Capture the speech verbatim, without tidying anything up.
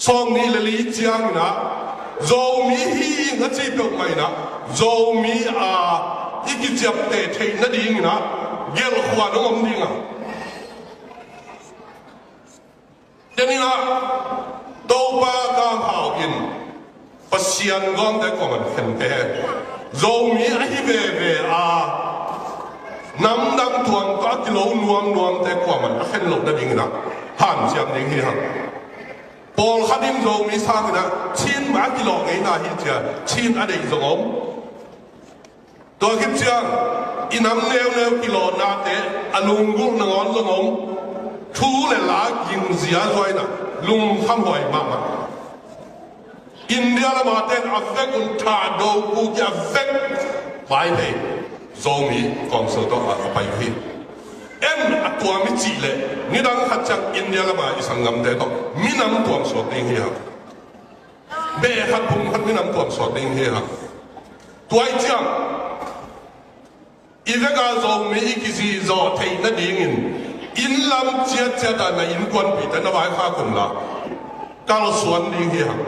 Sawmnih le li ciangin ah Zomi hi ing a ci peuhmah in ah Zomi a i kiciapteh theih nadingin ah gelh khuan hong om ding a. Tua in ah Topa Kam Hau in Pasian gawmte kuaman khen kei hen. Zomi ahi veve a namdang tuam tawh a kilo nuamnuamte kuaman a khen loh nadingin ah hanciam ding hi hang. Pawlkhat in Zomi sangin ah Chin mah a kilawh ngeina hi ci-a Chin a deih zong om. Tua khit ciang i nam neuneu kilawhnate a lunggulh nangawn zong om. Thu le la gingzia zuai in ah lungkhamhuai mahmah. India lamah ten a vek un Thado, Kuki a vek Vaiphei Zomi tuamsuak tawh a pai uh hi. En a tuam i cih leh nidang khat ciang India lamah i sanggamte tawh minam tuamsuak ding hi hang. Beh khat phung khat minam tuamsuak ding hi hang. Tua ahih ciang i vek a Zomi i kizihzawh theih nadingin inn lam ciatciat ah na innkuanpihte na vaikhak un la kalsuan ding hi hang.